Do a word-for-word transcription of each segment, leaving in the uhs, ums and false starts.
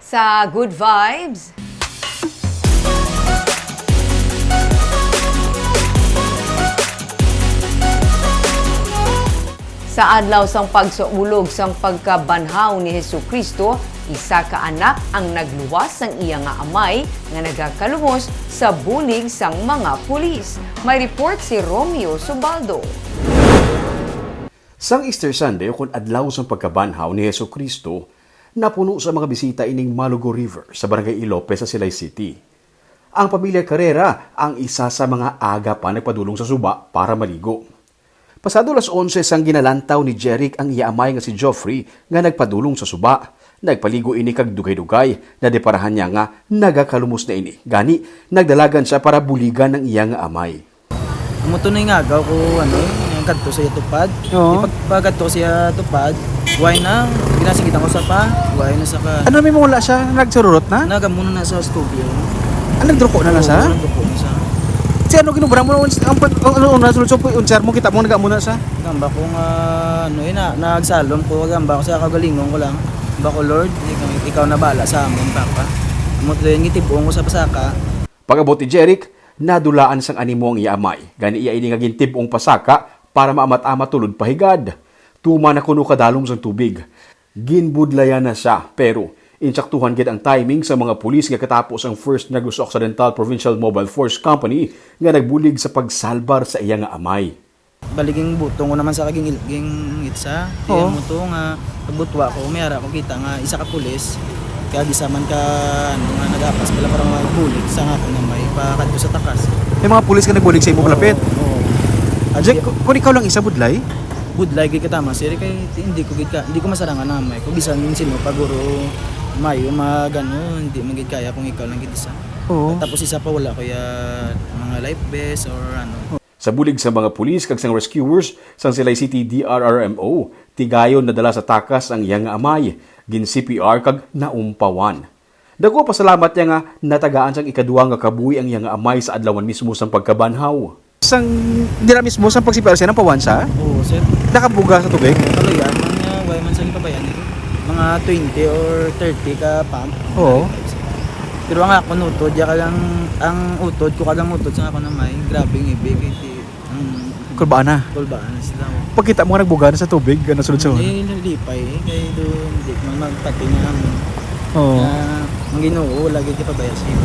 Sa Good Vibes. Sa adlaw sang pagsaulog sang pagkabanhaw ni Jesu-Cristo, isa ka anak ang nagluwas sang iya nga amay nga nagakalumos sa bulig sang mga pulis. May report si Romeo Subaldo. Sang Easter Sunday, o kon adlaw sang pagkabanhaw ni Jesu-Cristo, napuno sa mga bisita ining Malugo River sa Barangay Ilope sa Silay City. Ang pamilya Carrera ang isa sa mga aga pa nagpadulong sa suba para maligo. Pasado las onse sang ginalantaw ni Jeric ang iya amay nga si Geoffrey nga nagpadulong sa suba. Nagpaligo ini kag dugay-dugay, nadeparahan niya nga nagakalumos na ini. Gani, nagdalagan siya para buligan ang iya nga amay. Amo to na yung agaw ko, ano, yung kadto sa iya tupad. Oo. Di pag, pag kadto sa iya tupad, why na? Ginasigit ako sa pa, why na sa ka? Ano, may mawala siya? Nagsururot na? Nagamuna na sa studio. Ah, nagdruko na na sa? Oo, nagdruko na sa. Si ano, ginubra mo, ang pag, ang, ano, una, sulod sa puy, unsyar mo, kita mo, nagamuna sa? Gamba ko nga, ano, yun na, nagsalom ko, gamba ko sa kagalingon ko lang. Gamba ko, "Lord, ikaw, ikaw na bala sa amon, Papa." Amo to yung itibong ko sa pasaka. Pag-abot ni Jeric, nadulaan sang animo ang iya amay. Gani iya ini nga gintib-ong pasaka para maamat-amat tulod pahigad. Tuman na kuno kadalom sang tubig. Ginbudlayan na siya, pero insaktuhan gid ang timing sa mga pulis nga katapos ang First Negros Occidental Provincial Mobile Force Company nga nagbulig sa pagsalbar sa iya nga amay. Bali, ginbutong ko naman sa kaging-, ging-, itsa. Oo. Kaya mo to nga, pagbutwa ko, may ara ko kita nga isa ka pulis. Kaya gisa man ka, ano, nga nagapas pala para magbulig sa nga akong amay, pa kadto sa takas. May mga pulis nga nagbulig sa imo Oo, palapit? Oo. At Jack, di- ku-, kung ikaw lang isa, budlay? Budlay gid ka tama, sir, kay hindi ko gid ka, hindi ko masarangan ang amay ko. Bisan yung sino, paguro, mayo, mag, ano, hindi man gid kaya kung ikaw lang gid isa. Oo. Tapos isa pa, wala ko ya mga life vest or ano. Sa bulig sa mga pulis kag sang rescuers sang Silay City D R R M O, tigayon nadala sa takas ang iya nga amay, gin C P R kag naumpawan. Daku pasalamat niya nga natagaan sang ikaduha nga kabuhi ang iya nga amay sa adlawan mismo sang pagkabanhaw. Sang dira mismo sang pag-C P R siya, naumpawan siya? Oo, sir. Nakabuga sa tubig? Kaluyan man nga, wala man sa gipabayaan nito. Mga twenty or thirty ka pump. Oo. Pero ang akon utod, ya kag ang, ang utod ko kag ang utod sa akon amay, grabe ang ibig, kay ti-, ang Kulbaan na. Kulbaan na sila. Pagkita mo nga nagbuga na sa tubig, nga nasulod sa Eh, nalipay, eh, kay doon, di man magpati nga amon. Oo. Nga, ang Ginoo, lagi kita baya sa iyo.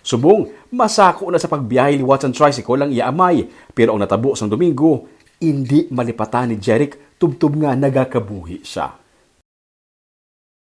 Subong, masako na sa pagbiyahe liwat sang tricycle ang iya amay, pero ang natabo sang Domingo, indi malipatan ni Jeric tubtob nga nagakabuhi siya.